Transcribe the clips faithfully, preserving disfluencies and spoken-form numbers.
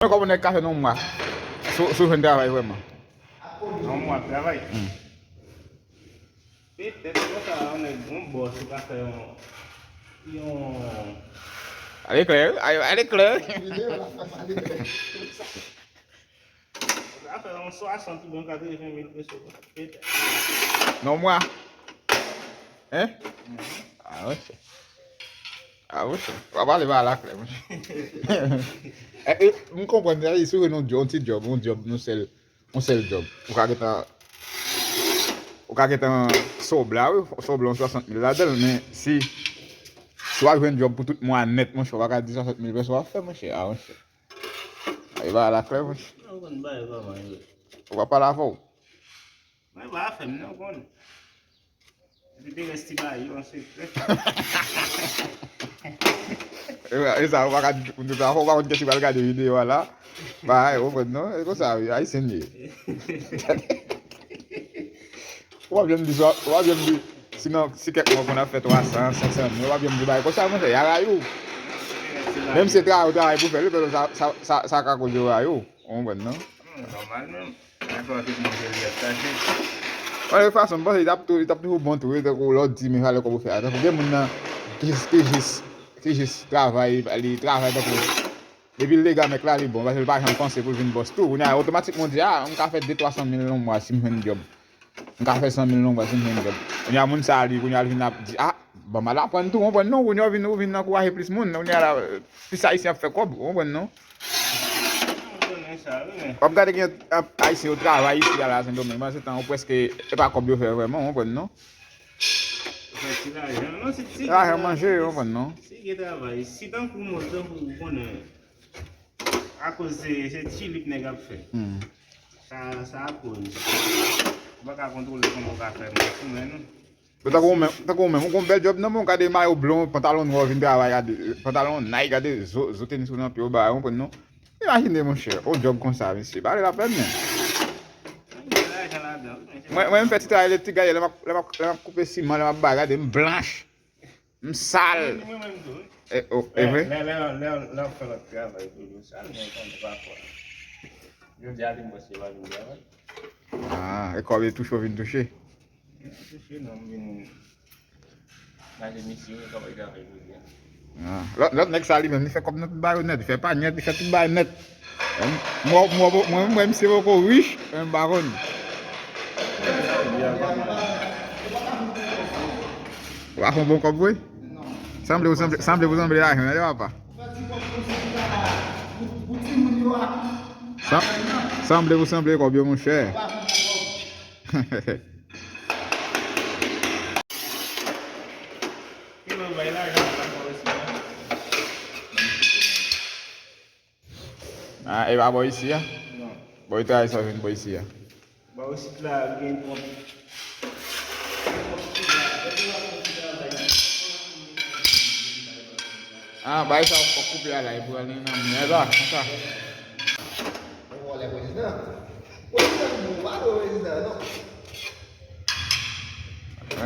Kòman nèg ka fè nan yon mwa? Si w, si w jwenn travay vrèman. Yon mwa travay. Hmm. Petèt konsa yon nèg yon bòs ou ka fè yon yon Ale klè, ale, ale klè. Ou ka fè yon swasant oubyen katreven mil peso. Petèt. Nan yon mwa. Hein? Ah, monchè. Ah, monchè. W ap pale ba la klè, monchè. Eh, eh, m konprann, sa vle di, si w jwenn yon djòb, yon ti djòb, yon djòb, yon sèl, yon sèl djòb. Ou ka gentan, ou ka gentan sob la, wi, sob la, yon swasant mil ladan l, men si, si w ap jwenn djòb pou tout mwa nèt, monchè, ou pa ka di swasant mil peso w ap fè, monchè. Ah, monchè. Ay, ba la klè, monchè. Ou konn bagay kòman yo. Ou pa pale avè w. Mwen pa fè m non, ou konn. Epi te rès ti bagay yo an sekrè. E sa, ou pa ka di moun sa, ou pa konn kiyès ki pral gade videyo a la. Ba, ou konprann non? E konsa, wi, Ayisyen ye. Ou pa byen di sa, ou pa byen di, si nan, si kèk mwa konn ap fè twa san, senk san mil, ou pa byen di bagay konsa, monchè, y a rayi w. Menm si se travay ou travay pou fè l, sa, sa, sa, sa ka koze yo rayi w. Ou konprann non? Nòmal menm. Dakò, tout moun se li ap chache. Bon, de fason, m panse li t ap tou, li t ap toujou bon tou, wi, tankou lè w di men valè kòb ou fè a. Tankou gen moun nan ki jis, ki jis, ki jis travay, li travay tankou depi l legal mèk la, li bon, paske l pa janm panse pou l vin bòs tou. Kounye a, otomatikman, w di, a, m ka fè de twa san mil nan yon mwa si m jwenn djòb. M ka fè san mil nan yon mwa si m jwenn djòb. Kounye a, moun sa a, li, kounye a, l vin ap di, a, ban m al aprann tou, w konprann non, kounye a, w vin, ou vin ankouraje plis moun. Kounye a la, plis Ayisyen ap fè kòb, ou konprann non? Ou konnen sa, wi, men. W ap gade gen, ap, Ayisyen yo travay isi a la Sendomeng, pandan se tan ou prèske, e pa kòb yo fè vrèman, ou konprann non? Ou fè ti lajan. Non, si, si Lajan manje, ou konprann non? Si gen travay, si tankou moun, tankou ou konnen, akoz se, se chilip nèg ap fè. Hmm. Sa, sa akoz. Ou pa ka kontwole kòman ou ka fè manje, non. Tankou ou menm, tankou ou menm, ou gon bèl djòb nan men w, gade mayo blan, pantalon nwa w vin travay, gade, pantalon Nike, gade zo, zo tenis ou nan pye w, bagay, ou konprann non? Imajine, monchè, yon djòb konsa, mesye, pa vle lapèn, men. Gen lajan ladan, wi, men se Mwen, mwen, m fè ti travay elektrik, gade, lè m ap, lè m ap, lè m ap koupe siman, lè m ap bay, gade, m blanch, m sal. Mwen menm tou, wi. E, o, e vre? Lè, lè, lè, lè, lè w fè lòt travay tou, yo sal, men konn pa fò. Jodi a, li m pase pa vin travay. Ah, e kòb e touche w vin touche. Touche non, m vin lage misye, wi, kòb li travay jodi a. Ah, lòt, lòt nèg sa li menm, li fè kòb nan tout bagay yo nèt, li fè panyèt, li fè tout bagay nèt. Mwen, mwen, mwen, mwen, misye poko rich, men m pa konn. Ou pa fè yon bon kòb vre? Sanble ou sanble, sanble ou sanble lajan, tande papa. San-, sanble ou sanble kòb yo, monchè. Ah, e pa bò isi a? Bò itray sa w jwenn bò isi a? Bò isit la gen twòp. Ah, bay sa w koupe a la, e pou al nan mè la, konsa. Ou wè lè prezidan. Prezidan nou pa dwe prezidan non.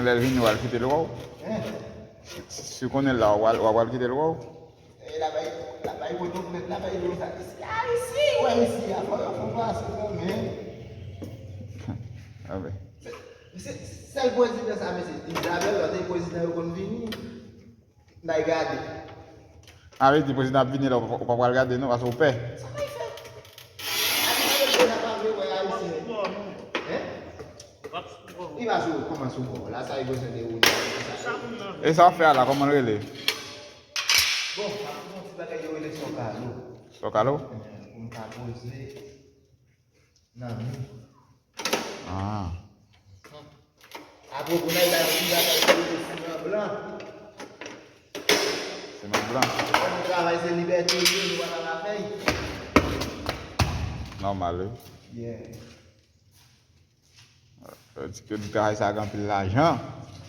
Lè l vini, w al kite l wè w. Si, si w konnen l la, w al, w al kite l wè w. E la bay, la bay poto mèt la bay yo sa isi. A isi, wè isi a fò yo fè pase kanmenm. Anben. Se, se sèl prezidan sa mesye. Izabèl lòt e prezidan yo konn vini. N ay gade. A vle di prezidan ap vini la, ou pa pral gade non, paske ou pè. Sa k ap fè? Ayisyen pa vle wè Ayisyen. Hein? Li pa sou kòman sou bò. La sa li bezwen de ou. E sa w fè a la, kòman l rele? Bon, m ap fè yon ti bagay yo rele sòkalo. Sòkalo? Pou m ka poze nan mi. Ah. Apre pou nèg la di bagay pou yo siman blan. Siman blan. Lè nou travay se libète nou ye, nou pa ka pa fè y. Nòmal, wi. Yeah. Yo di ke travay sa gen anpil lajan.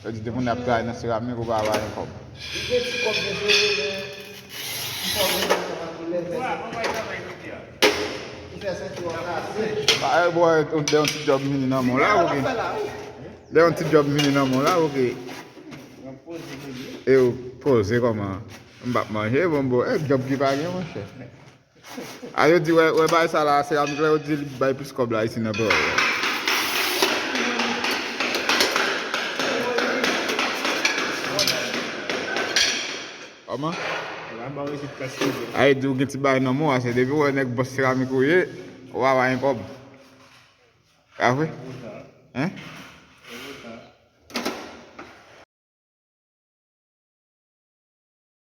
Yo di depi moun ap travay nan seramik ou pa bay kòb. Li gen ti kòb men se vre men. Li fò vre nan kòb anpil lè l fè. Li fè senti w ap kase. Ba e bò, yon ti djòb vini nan men w la, oke. Lè yon ti djòb vini nan men w la, oke. E ou poze kòman? M p ap manje, bon, bon, e djòb ki pa gen, monchè. A yo di, wè, wè bagay sa la, seramik la, yo di li bay plis kòb la isi nan peyi a. Kòman? A yo di ou gen ti bagay nan men w, se depi w wè nèg bòs seramik ou ye, ou pa bay kòb. A vre? Hein?